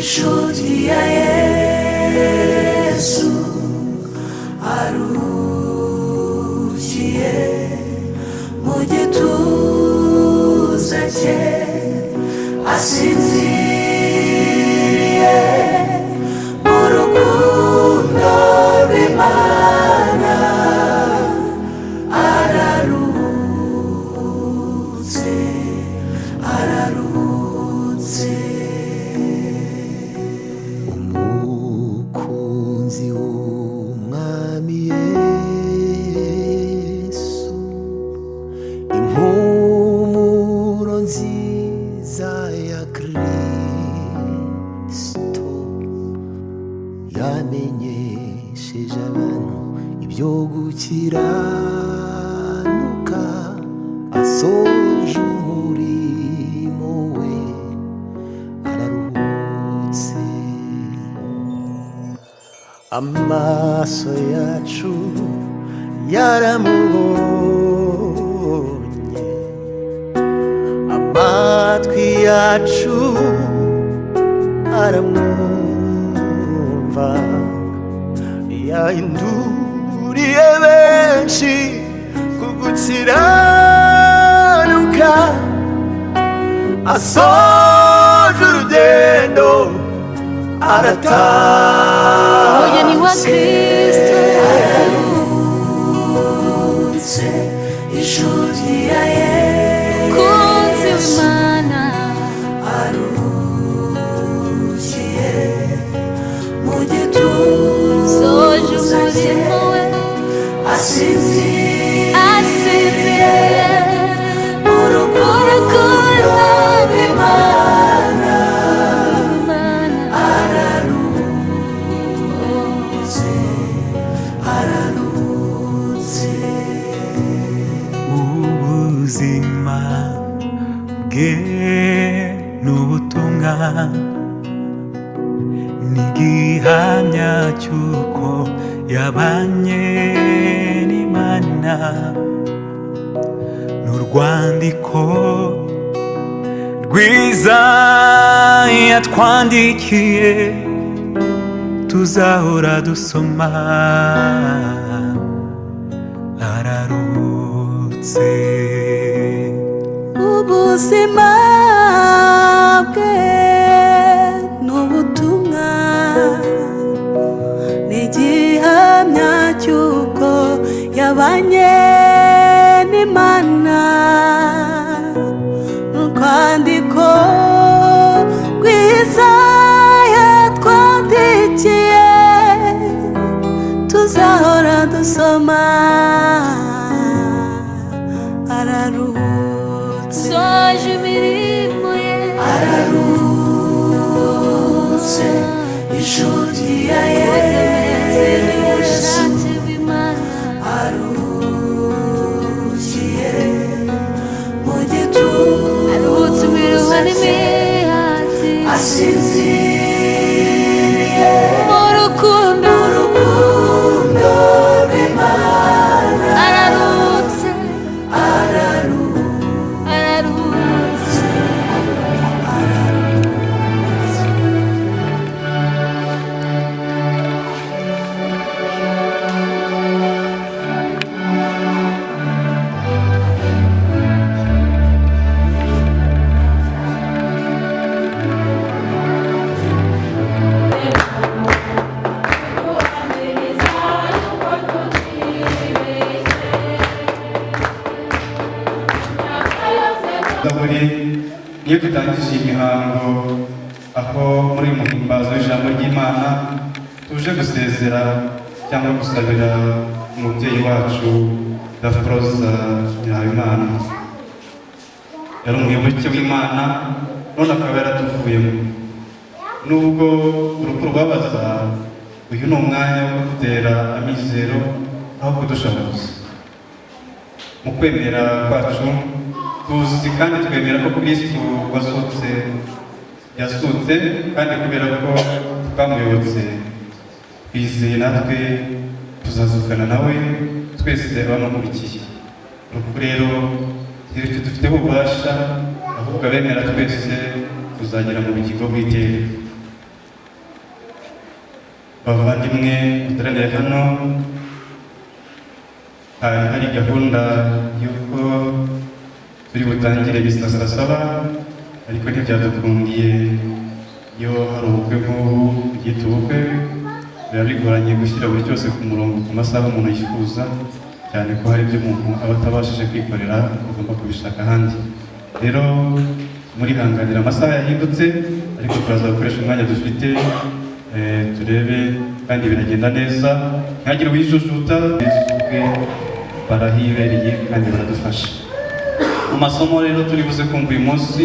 Inshuti ya Yesu aruhukiye mu gituza cye, asinziriye mu rukundo rw'Imana, araruhutse, araruhutse. Umukunzi w'Umwami Yesu, impumuro nziza ya Kristo, yamenyesheje abantu ibyo gukiranuka, asoje umurimo we, araruhutse. Amaso yacu yaramubonye, amatwi yacu aramwumva, yahinduriye benshi ku gukiranuka, asoje urugendo, Umugeni wa aratashye. Kristo. Aruhutse, inshuti ya Kunzi Yesu w'Imana. aruhukiye mu Soje gituza cye, umurimo we, asinziriye asinziriye mu rukundo rw'Imana, Imana. Araruhutse, araruhutse. Ubuzima bwe n'ubutumwa ni igihamya cy'uko yabanye n'Imana, n'urwandiko rwiza yatwandikiye tuzahora dusoma. Araruhutse. Ubuzima bwe n'ubutumwa ni igihamya cy'uko yabanye n'Imana, urwandiko rwiza yatwandikiye tuzahora dusoma. Araruhutse. Soje imirimo ye. Araruhutse, inshuti ya Koze neza Yesu ubushake bw'Imana. aruhukiye mu Aruhutse imiruho gituza cye, n'imihati. asinziriye Mu rukundo. Urukundo rw'Imana. Araruhutse. Araruhutse. Zaburi niyo dutangije iyi mihango, aho muri uyu muhimbazo w'ijambo ry'Imana tuje gusezera cyangwa gusabira umubyeyi wacu Dafroza Nyirahabimana. Yari umuyoboke w'Imana, none akaba yaratuvuyemo. Nubwo urupfu rwabaza, uyu ni umwanya wo kudutera amizero aho kudushavuza. Mu kwemera kwacu tuzi kandi twemera ko Kristo wazutse yazutse, kandi kubera ko twamuyobotse twizeye natwe tuzazukana nawe twese abamukurikiye. Urupfu rero ntirutudufiteho ububasha, ahubwo abemera twese tuzagera mu bugingo bw'iteka. Bavandimwe muteraniye hano, hari hari gahunda y'uko turi butangire misa saa saba, ariko ntibyadukundiye. Iyo hari ubukwe nk'ubu, byita ubukwe, biba bigoranye gushyira buri cyose ku murongo ku masaha umuntu yifuza, cyane ko hari ibyo umuntu aba atabashije kwikorera, agomba kubishaka ahandi. Rero murihanganira amasaha yahindutse, ariko turaza gukoresha umwanya dufite, turebe kandi biragenda neza, ntihagire uwijujuta. Yesu ubwe barahibereye kandi baradufasha. Mu masomo rero turi buze kumva uyu munsi,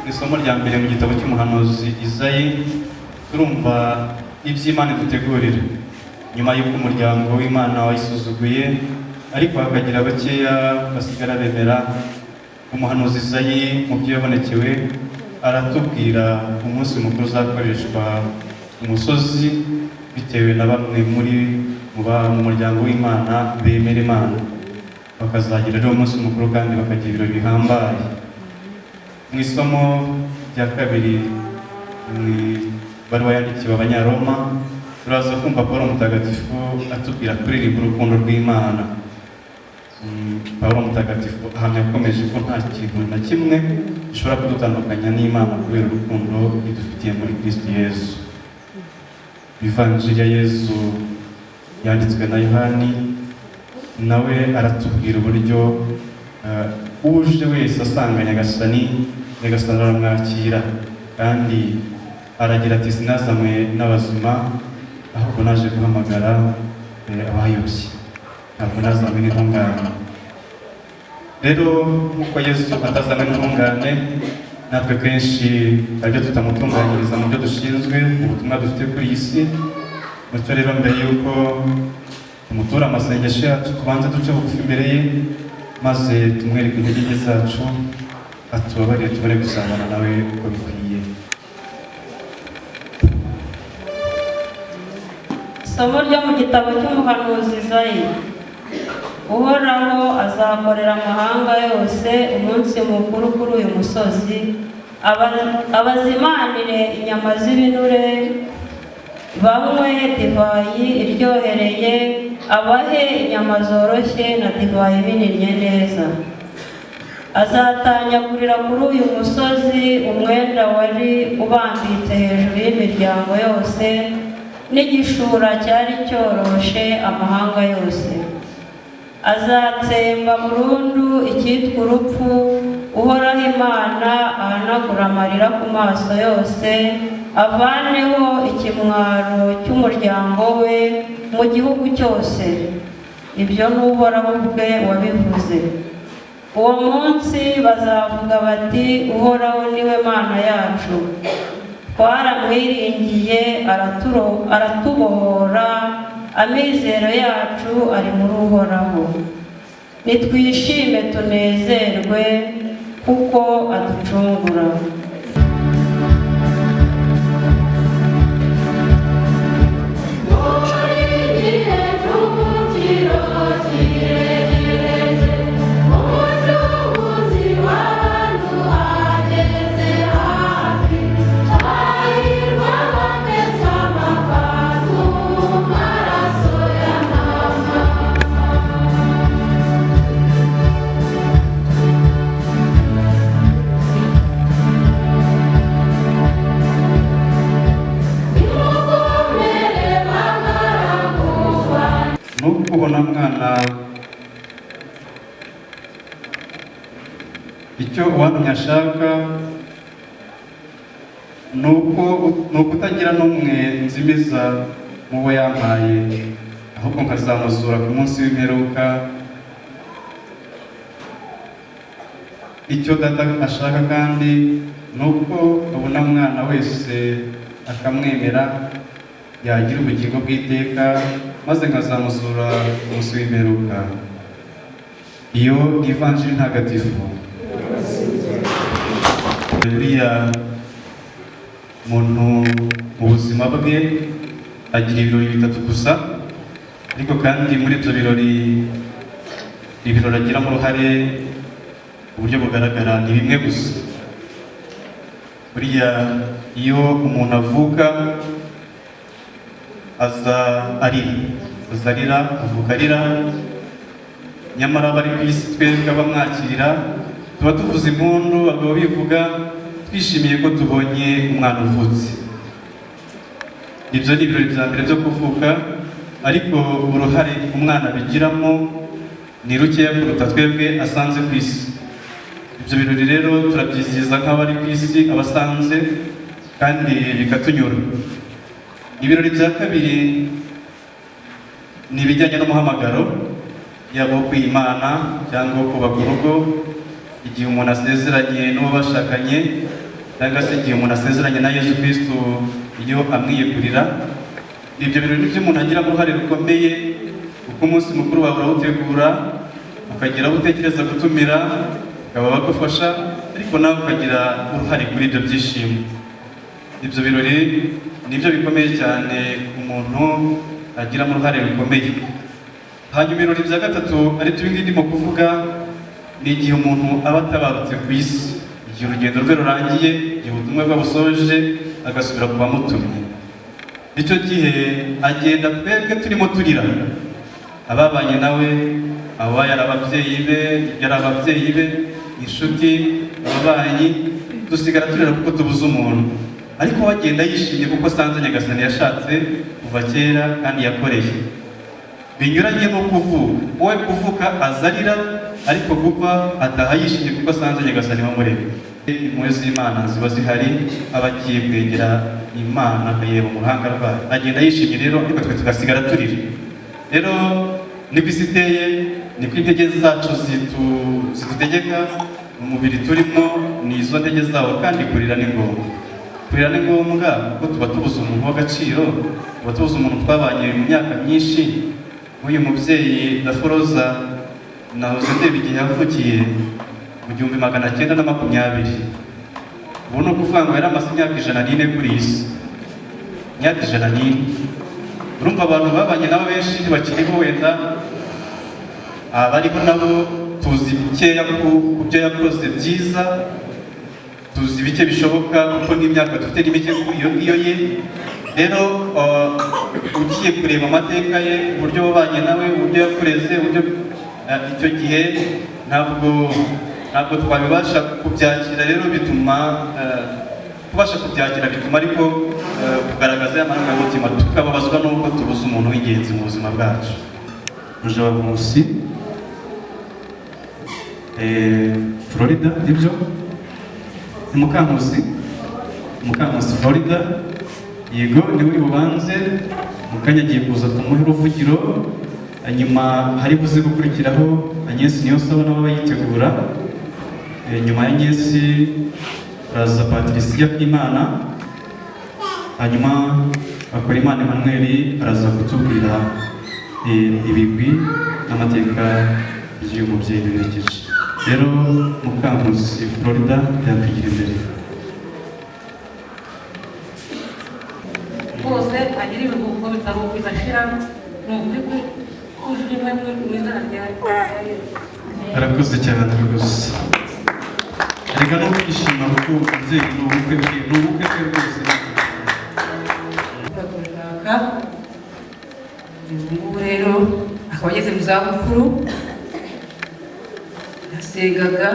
ni isomo rya mbere mu gitabo cy'umuhanuzi Izayi. Turumva iby'Imana idutegurira nyuma y'uko umuryango w'Imana wayisuzuguye, ariko hakagira bakeya basigara bemera. Umuhanuzi Izayi mu byo yabonekewe aratubwira umunsi mukuru uzakoreshwa ku musozi, bitewe na bamwe muri mu muryango w'Imana bemera Imana, bakazagira rero umunsi mukuru kandi bakagira ibirori bihambaye. Mu isomo rya kabiri, mu ibaruwa yandikiwe Abanyaroma, turaza kumva Pawulo Mutagatifu atubwira kuririmba urukundo rw'Imana. Pawulo Mutagatifu ahamya akomeje ko nta kintu na kimwe gishobora kudutandukanya n'Imana kubera urukundo idufitiye muri Kristo Yesu. Ivanjiri ya Yesu yanditswe na Yohani nawe aratubwira uburyo uje wese asanga Nyagasani, Nyagasani aramwakira, kandi aragira ati: "Sinazanywe n'abazima, ahubwo naje guhamagara abayobye, ntabwo nazanywe n'intungane." Rero nk'uko Yesu atazanywe n'intungane, natwe kenshi hari ibyo tutamutunganyiriza mu byo dushinzwe, mu butumwa dufite kuri iyi si. Bityo rero, mbere y'uko tumutura amasengesho yacu, tubanze duce bugufi imbere ye, maze tumwereke intege nke zacu, atubabarire, tubone gusabana nawe uko bikwiye. Isomo ryo mu gitabo cy'umuhanuzi Izayi. Uhoraho azakorera amahanga yose umunsi mukuru kuri uyu musozi, abazimanire inyama z'ibinure, banywe divayi iryohereye, abahe inyama zoroshye na divayi ibininnye neza. Azatanyagurira kuri uyu musozi umwenda wari ubambitse hejuru y'imiryango yose, n'igishura cyari cyoroshe amahanga yose. Azatsemba burundu icyitwa urupfu. Uhoraho Imana ahanagura amarira ku maso yose, avaneho ikimwaro cy'umuryango we mu gihugu cyose. Ibyo ni Uhoraho ubwe wabivuze. Uwo munsi bazavuga bati: "Uhoraho niwe Mana yacu, twaramwiringiye, aratubohora. Amizero yacu ari muri Uhoraho, nitwishime tunezerwe kuko aducungura." Nukubona mwana, icyo uwantumye ashaka ni uko ni ukutagira n'umwe nzimiza mu bo yampaye, ahubwo nkazamuzura ku munsi w'imperuka. Icyo Data ashaka kandi ni uko abona mwana wese akamwemera yagira ubugingo bw'iteka, maze nkazamuzura ku munsi w'imperuka. Iyo ni ivanjiri ntagatifu. Buriya muntu mu buzima bwe agira ibirori bitatu gusa, ariko kandi muri ibyo birori, ibirori agiramo uruhare mu buryo bugaragara ni bimwe gusa. Buriya iyo umuntu avuka, aza arira, aza arira, avuka arira. Nyamara abari ku isi twebwe abamwakira tuba tuvuza impundu, abagabo bivuga, twishimiye ko tubonye umwana uvutse. Ibyo ni ibirori bya mbere byo kuvuka, ariko uruhare umwana abigiramo ni rukeya kuruta twebwe asanze ku isi. Ibyo birori rero turabyizihiza nk'abari ku isi abasanze, kandi bikatunyura. Ibirori bya kabiri ni ibijyanye n'umuhamagaro, yaba uwo kwiha Imana cyangwa uwo kubaka urugo, igihe umuntu asezeranye n'uwo bashakanye, cyangwa se igihe umuntu asezeranye na Yezu Kristu iyo amwiyegurira. Ibyo birori nibyo umuntu agiramo uruhare rukomeye, kuko umunsi mukuru wawe urawutegura, ukagira abo utekereza gutumira, bakaba bagufasha, ariko nawe ukagira uruhare kuri ibyo byishimo. Ibyo birori nibyo bikomeye cyane umuntu agiramo uruhare rukomeye. Hanyuma ibirori bya gatatu, ari byo ibingibi ndimo kuvuga, ni igihe umuntu aba atabarutse ku isi, igihe urugendo rwe rurangiye, igihe ubutumwa bwe busoje, agasubira ku bamutumye. Icyo gihe agenda twebwe turimo turira, ababanye nawe, aba yari ababyeyi be, yari ababyeyi be, inshuti, ababanyi, dusigara turira kuko tubuze umuntu. Ariko we agenda yishimye kuko asanze Nyagasani yashatse kuva kera kandi yakoreye. Binyuranye no kuvuka, wowe kuvuka azarira, ariko gupfa ataha yishimye kuko asanze Nyagasani wamuremye. Impuhwe z'Imana ziba zihari, aba agiye kwegera Imana akayireba mu ruhanga rwayo, agenda yishimye rero, ariko twe tugasigara turira. Rero niko isi iteye, niko intege zacu zitutegeka, umubiri turimo ni izo ntege zawo, kandi kurira ni ngombwa. Kurira ni ngombwa kuko tuba tubuze umuntu w'agaciro, tuba tubuze umuntu twabanye mu myaka myinshi. Nk'uyu mubyeyi Daforoza, nahoze ndeba igihe yavukiye mu 1920. Ubu ni ukuvuga ngo yari amaze imyaka 104 kuri iyi si, imyaka 104. Urumva abantu babanye nabo benshi ntibakiriho, wenda abariho nabo tuzi bikeya ku byo yakoze byiza, tuzi bike bishoboka kuko n'imyaka dufite ni mike kuri iyo ngiyo ye. Rero ugiye kureba amateka ye, uburyo wabanye nawe, uburyo yakureze, uburyo icyo gihe ntabwo twabibasha kubyakira. Rero bituma kubasha kubyakira bituma ariko kugaragaza ya marangamutima, tukababazwa n'uko tubuze umuntu w'ingenzi mu buzima bwacu. Rujabamunsi Florida, nibyo, ni Mukankusi, Mukankusi Florida, yego, niwe uri bubanze mu kanya agiye kuza tumuhe uruvugiro. Hanyuma hari buze gukurikiraho Agnes Niyonsaba, nabo bayitegura. Nyuma ya Agnes haraza Patricia Imana, hanyuma Hakorimana Emmanuel araza kutubwira ibigwi n'amateka by'uyu mubyeyi duherekeje. Rero Mukankusi Florida yakwigira imbere. Rwose agira ibiruhuko bitari bidashira, ni ukuri kuje imwe mu izina rya Yesu. Arakoze cyane rwose. Reka no kwishima kuko umubyeyi ni ubukwe bwe, ni ubukwe bwe rwose. Turagushaka ubu ngubu rero akaba ageze mu zabukuru, yasengaga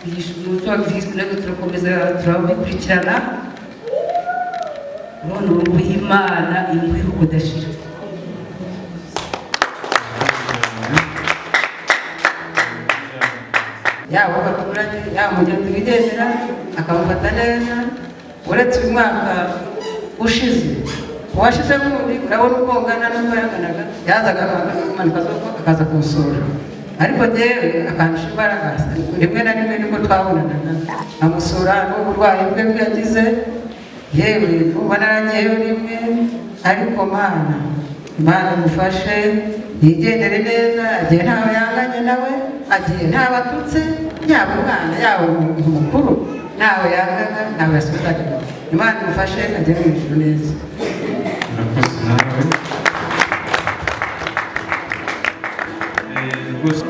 yigisha umuco wa gikristo, natwe turakomeza turabikurikirana. None ubu ngubu Imana imuhe kudashira. Yaba abaturage, yaba umugenzi wigendera akamufata neza. Uretse uyu mwaka ushize, uwashize wundi urabona uko ungana n'uko yanganaga, yazaga akamanuka akaza kuwusura, ariko njyewe akandusha imbaraga. Rimwe na rimwe nibwo twabonanaga amusura n'uburwayi bwe bwe yagize, yewe kuba naragiyeyo rimwe. Ariko Mana, Imana imufashe yigendere neza, agiye ntawe yanganye nawe, agiye ntawe atutse, yaba umwana yaba umuntu mukuru, ntawe yangaga, ntawe yasubizaga. Imana imufashe agere mu ijuru neza. Murakoze nawe. Rwose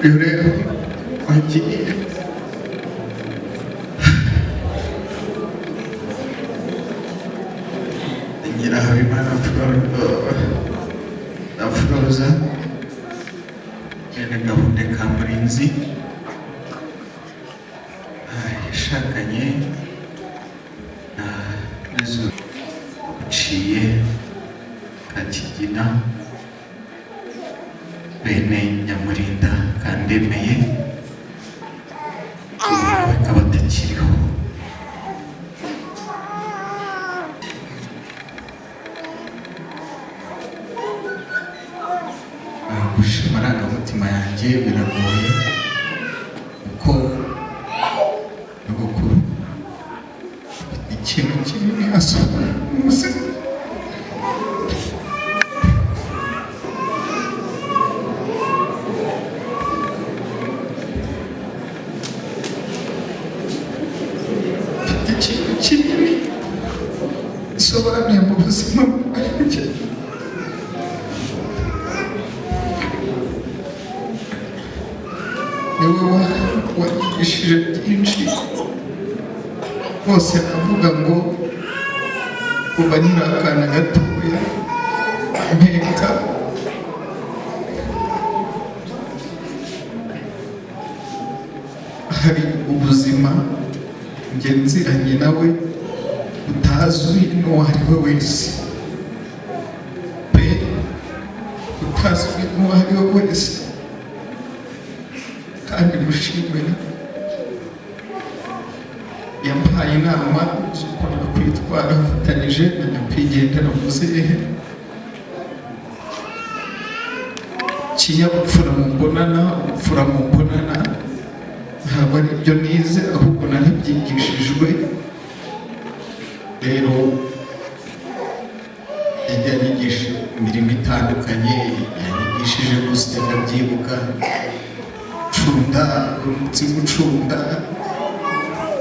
Uyu rero wagiye Nyirahabimana Afroza, mwene Gahunde ka Murinzi, yashakanye na Nizo Uciye Kakigina, bene Nyamurinda Kandemeye, ubu akaba atakiriho. Gushima amarangamutima yanjye biragoye, kuko nyogokuru ikintu kinini asobanura mu buzima. Mfite ikintu kinini asobanuye mu buzima bwanjye. Niwe wanyigishije byinshi rwose. Navuga ngo kuva nkiri akana gatoya mpeka, hari ubuzima njye nziranye nawe utazwi n'uwo ari we wese pe, utazwi n'uwo ari we wese. Kandi mushimira, yampaye inama z'uko nakwitwara afatanyije na nyakwigendera muzehe. Kinyabupfura mu mbonana, ubupfura mu mbonana, ntabwo ari ibyo nize, ahubwo narabyigishijwe. Rero yagiye anyigisha imirimo itandukanye, yanyigishije gusya, ndabyibuka, gucunda umutsima, gucunda,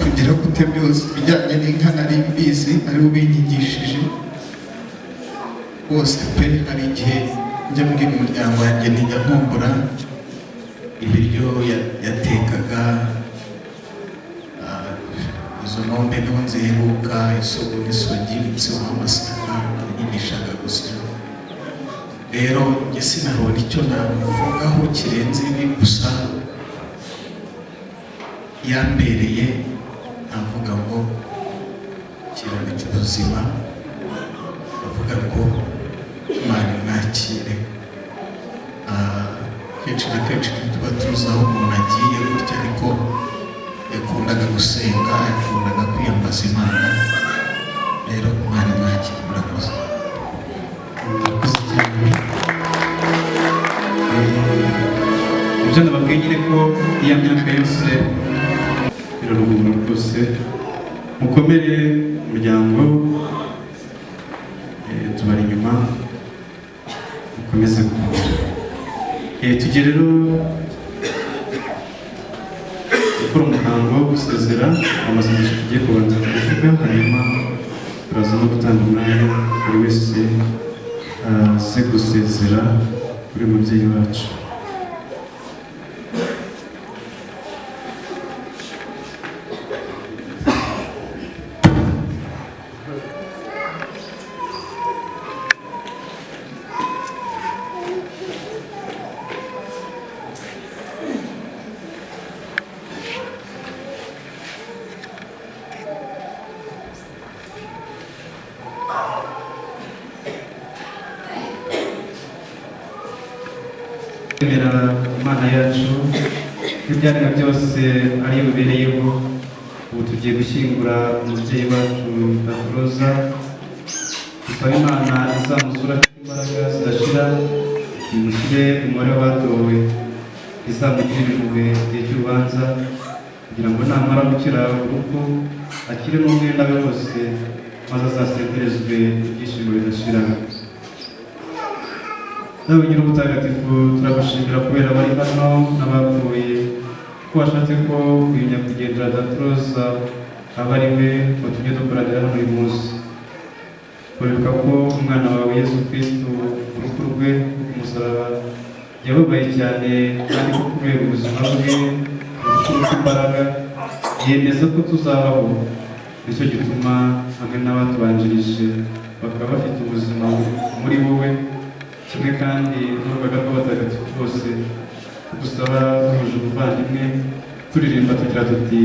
kugira gute, byose ibijyanye n'inka nari mbizi, ari we ubinyigishije rwose pe. Hari igihe njya mbwira umuryango wanjye, ntijya nkumbura ibiryo yatekaga, izo nombe niho nziheruka, isogo n'isogi, umutsima w'amasaka yanyigishaga gusya. Rero njye sinabona icyo namuvugaho kirenze ibi gusa. Yambereye, navuga ngo ikiraro cy'ubuzima. Avuga ngo Imana imwakire. Kenshi na kenshi ntituba tuzi aho umuntu agiye gutya, ariko yakundaga gusenga, yakundaga kwiyambaza Imana. Rero Imana imwakire. Murakoze. Murakoze cyane. Ibyo nababwiye nyine ko iya myaka yose biraruhura rwose. Mukomere umuryango, tubari inyuma, mukomeze gukomera. Tujye rero gukora umuhango wo gusezera, amasengesho tugiye kubanza kuvuga, hanyuma turaza no gutanga umwanya buri wese aze gusezera kuri mubyeyi wacu. Kwemera Imana yacu, ibyaremwe byose ariyo bibereyeho. Ubu tugiye gushyingura umubyeyi wacu Dafroza. Dusaba Imana izamuzura afite imbaraga zidashira, imushyire umubare w'abatowe, izamugirire impuhwe igihe cy'urubanza, kugira ngo namara gukira urupfu akire n'umwenda we wose, maze azasenderezwe ibyishimo bidashira. Nawe Nyir'ubutagatifu, turagushimira kubera abari hano n'abapfuye, ko washatse ko uyu nyakwigendera Dafroza aba ari we watumye dukoranira hano uyu munsi. Turibuka ko umwana wawe Yesu Kristo, urupfu rwe ku musaraba Yababaye cyane kandi ko kubera ubuzima bwe urupfu imbaraga yemeza ko tuzabaho. Nicyo gituma hamwe n'abatubanjirije bakaba bafite ubuzima muri wowe, kimwe kandi n'urugaga rw'abatagatifu bose, tugusaba duhuje ubuvandimwe turirimba tugira tuti: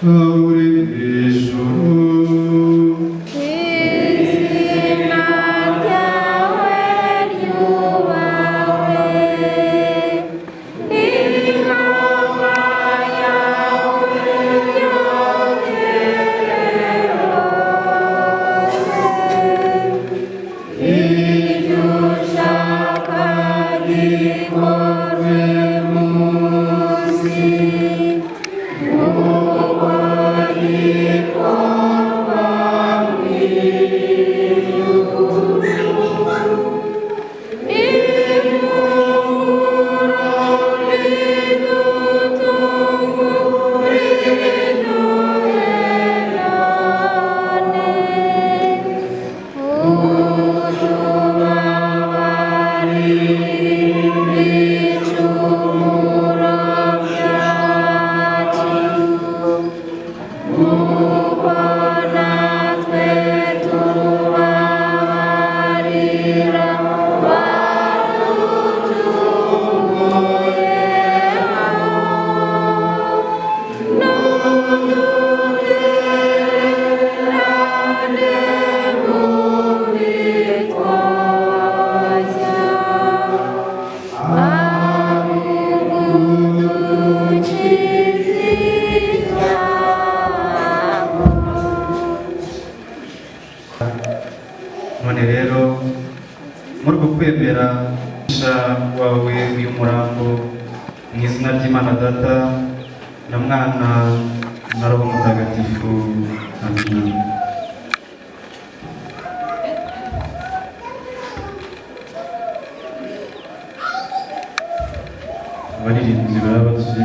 uri mu ijuru, Izina ryawe ryubahwe, ingoma yawe yogere hose, ibyo ushaka gikorwe munsi nk'uko gikorwa mu ijuru. Ifunguro ridutunga riduhe none, utubabarire ibicumuro byacu, nk'uko natwe tubabarira abaducumuyeho, ntudutererane mu bitwoshya, ahubwo udukize icyago. None rero muri uko kwemera umugisha wawe uyu murambo, mu izina ry'Imana Data na Mwana na Roho Mutagatifu, amina. Abaririmbyi baba badusuye.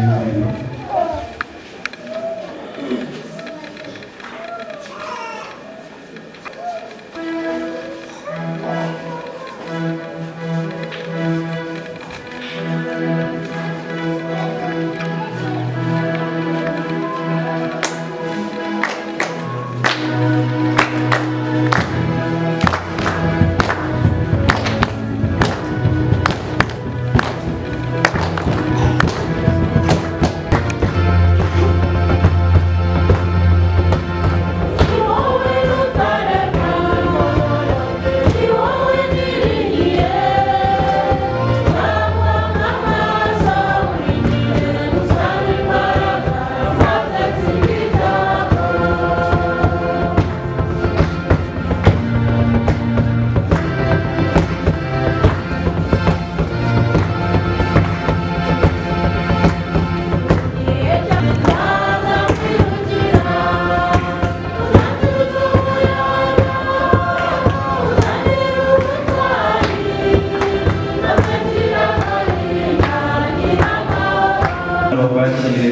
Bakwakire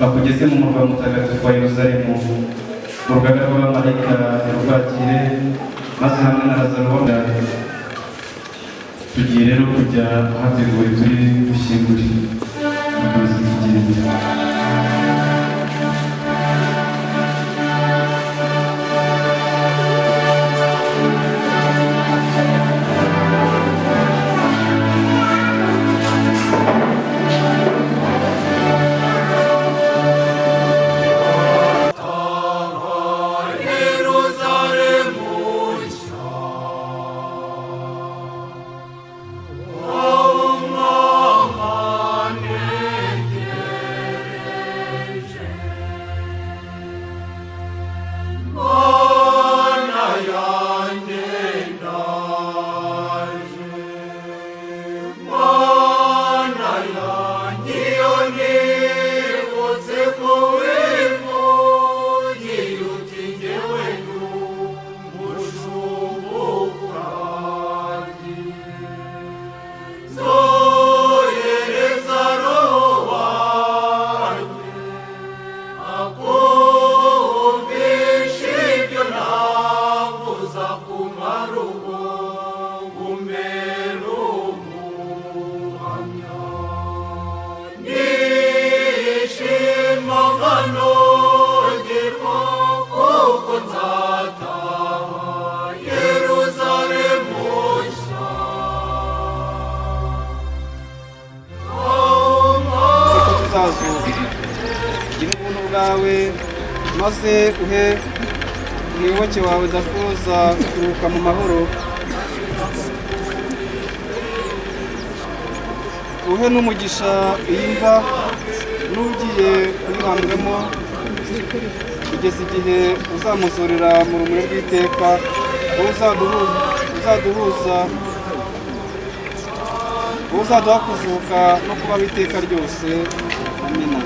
bakugeze mu murwa mutagatifu wa Yerusalemu, mu rugaga rw'abamarayika barukwakire, maze hamwe na Lazaro tugiye rero kujya ahateguwe turi gushyingure dukomeze tugende. Yerusalemu nshya, aho umwami uzazuka. Gira ubuntu bwawe maze uhe umuyoboke wawe Dafroza kuruhuka mu mahoro, uhe n'umugisha iyi mva n'ugiye kuyihambwamo kugeza igihe uzamuzurira mu rumuri rw'iteka, wowe uzaduha kuzuka no kubaho iteka ryose. Amina.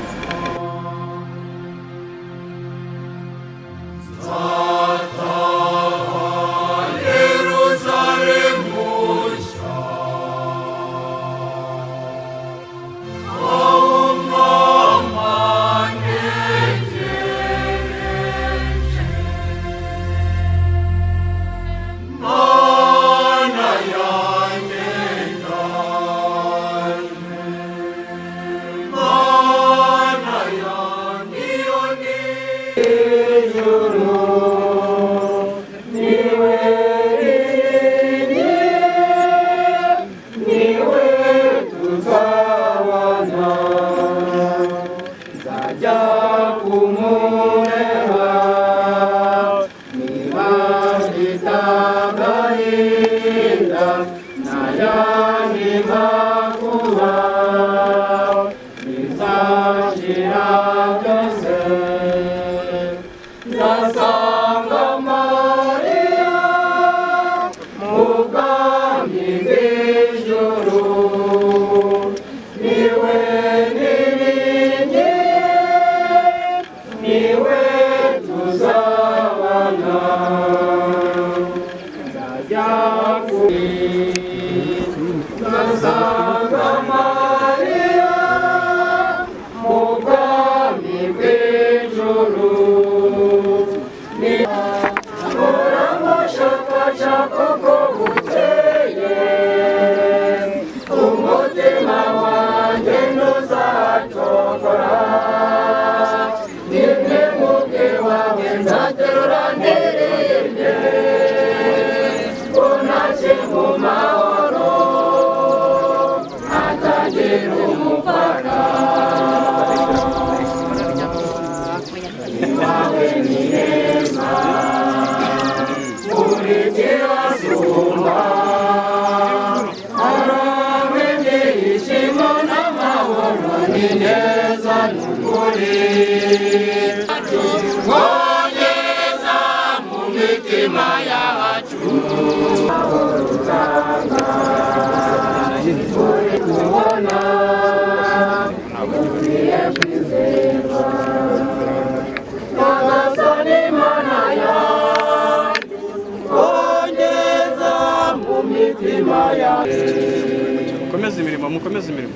Mukomeze imirimo, mukomeze imirimo.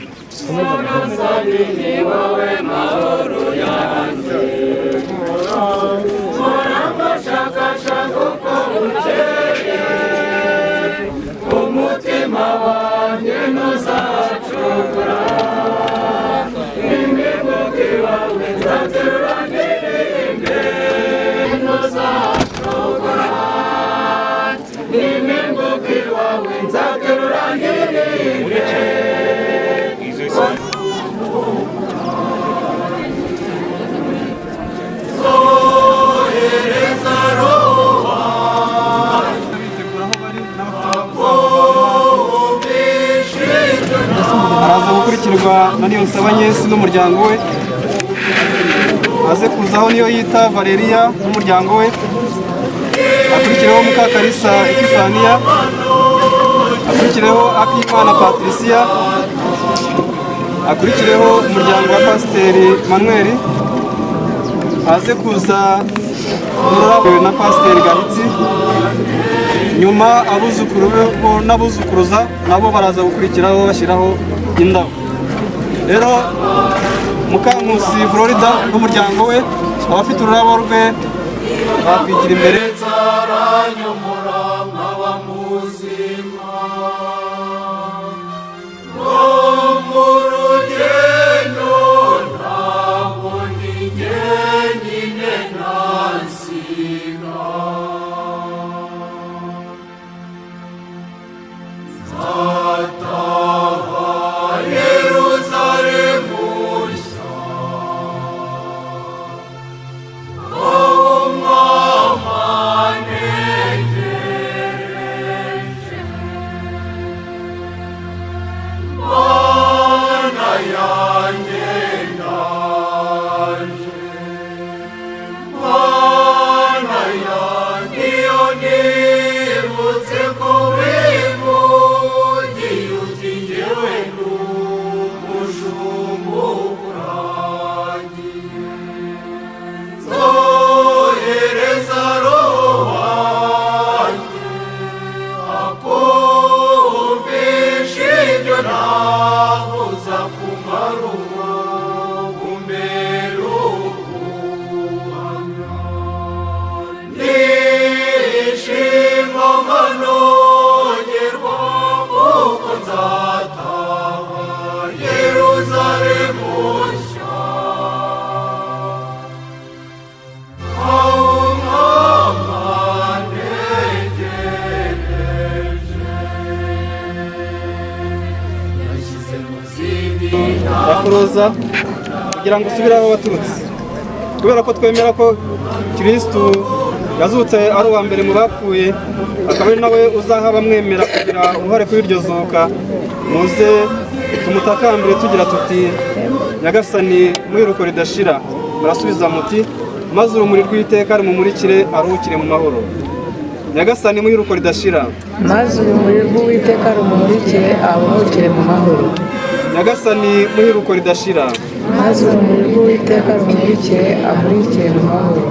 Umutima wanjye ntuzacogora, imivugo wawe nzaterura ndirimbe. Ntuzacogora, imivugo wawe nzaterura ndirimbe. Zohereza roho Araza gukurikirwa na Niyonsaba Agnes n'umuryango we, aze kuzaho niyo yita Valeria n'umuryango we, akurikireho Mukakalisa Epifania, akurikireho Akimana Patricia, akurikireho umuryango wa Pasiteri Manuel, aze kuza na Pasiteri Gahitsi, nyuma abuzukuru be n'abuzukuruza nabo baraza gukurikiraho bashyiraho indabo. Rero Mukankusi Florida n'umuryango we, abafite ururabo rwe bakwigira imbere. Yerusalemu nshya. Daforoza kugira ngo usubire aho waturutse, kubera ko twemera ko Kirisitu yazutse ari uwa mbere mu bapfuye, akaba ari nawe uzaha abamwemera kugira uruhare kuri iryo zuka. Muze tumutakambire tugira tuti: "Nyagasani, mwiruko ridashira." Murasubiza muti: "Maze urumuri rw'iteka rumumurikire, aruhukire mu mahoro." Nyagasani, mwiruko ridashira. Maze urumuri rw'Uwiteka rumumurikire, aruhukire mu mahoro. Nyagasani, mwiruko ridashira. Maze urumuri rw'Uwiteka rumumurikire, amurikire mu mahoro.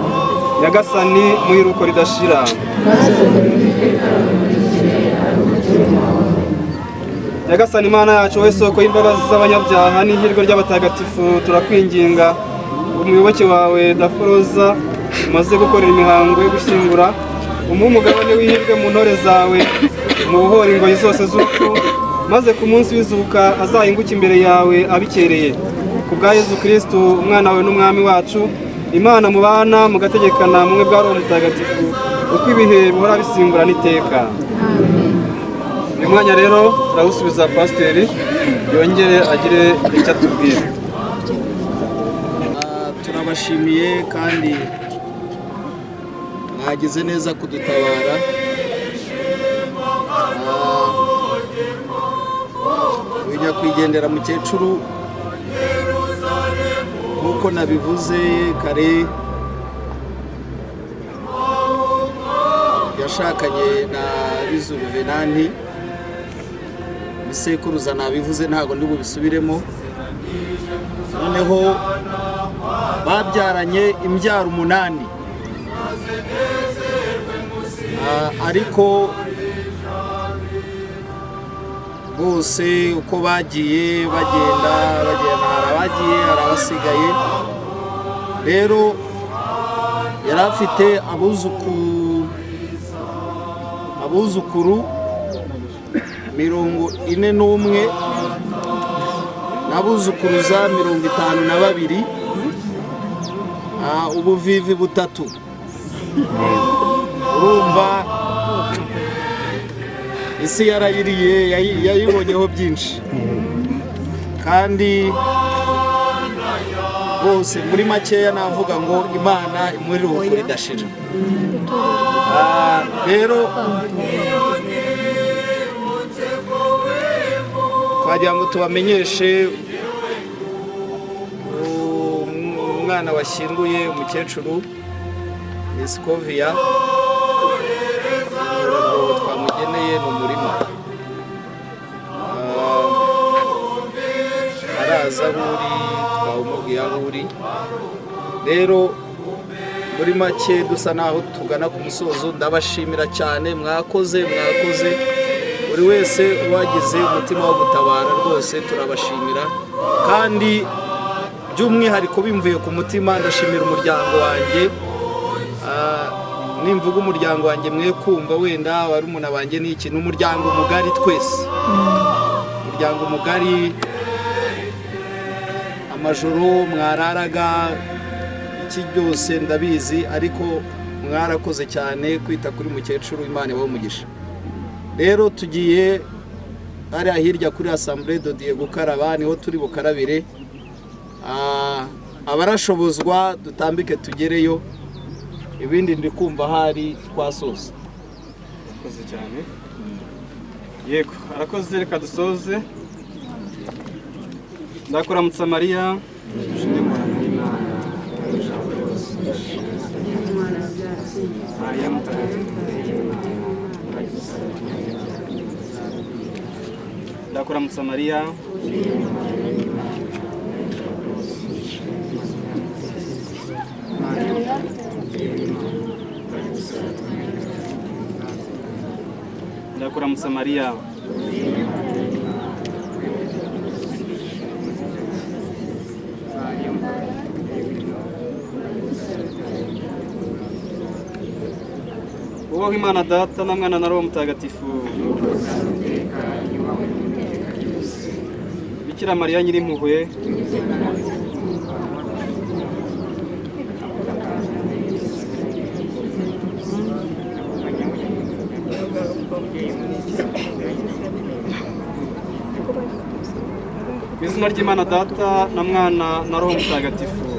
Nyagasani, mwiruko ridashira. Maze urumuri rw'Uwiteka rumumurikire, aruhukire mu mahoro. Nyagasani Imana yacu, wowe soko y'imbabazi z'abanyabyaha n'ihirwe ry'abatagatifu, turakwinginga umuyoboke wawe Daforoza umaze gukorera imihango yo gushyingura, umuhe umugabane w'ihirwe mu ntore zawe, umubohore ingoyi zose z'urupfu, maze ku munsi w'izuka azahinguke imbere yawe abikereye. Ku bwa Yezu Kristu, umwana wawe n'umwami wacu, Imana mubana mugategekana mumwe bwa Roho Mutagatifu, uko ibihe bihora bisimburana iteka. Uyu mwanya rero turawusubiza pasiteri, yongere agire icyo atubwira. Turabashimiye kandi mwagize neza kudutabara. Uyu nyakwigendera mukecuru, nk'uko nabivuze kare, yashakanye na Bizuru Venanti, bisekuruza nabivuze, ntabwo ndi bubisubiremo. Noneho babyaranye imbyaro 8, ariko bose uko bagiye bagenda bagenda, hari abagiye, hari abasigaye. Rero yari afite abuzukuru 41 n'abuzukuruza 52, ubuvivi 3. Urumva isi yarayiriye, yayibonyeho byinshi, kandi bose muri makeya navuga ngo Imana imuri ridashira. Rero twagira ngo tubamenyeshe umwana washyinguye umukecuru ni Sikoviya, ngo twamugeneye ni umurima. Araza aho uri, twawumubwiye aho uri. Rero muri make dusa naho tugana ku musozo, ndabashimira cyane, mwakoze mwakoze, buri wese wagize umutima wo gutabara rwose turabashimira, kandi by'umwihariko bimvuye ku mutima ndashimira umuryango wanjye. Nimvuga umuryango wanjye mwe kumva wenda barumuna banjye n'iki, ni umuryango mugari twese, umuryango mugari. Amajoro mwararaga iki byose ndabizi, ariko mwarakoze cyane kwita kuri mukecuru, Imana ibahe umugisha. Rero tugiye hariya hirya kuri Assemblée de Dieu gukaraba, niho turi bukarabire. Abarashobozwa dutambike tugereyo, ibindi ndi kumva hari twasoza. Arakoze cyane, yego arakoze. Reka dusoze. Ndakuramutsa Mariya, Mariya mutagatifu. Ndakuramutsa Mariya, ndakuramutsa Mariya, ubaho Imana Data na Mwana na Roho Mutagatifu. Bikira Mariya nyirimpuhwe, ku Izina ry'Imana Data na Mwana na Roho Mutagatifu.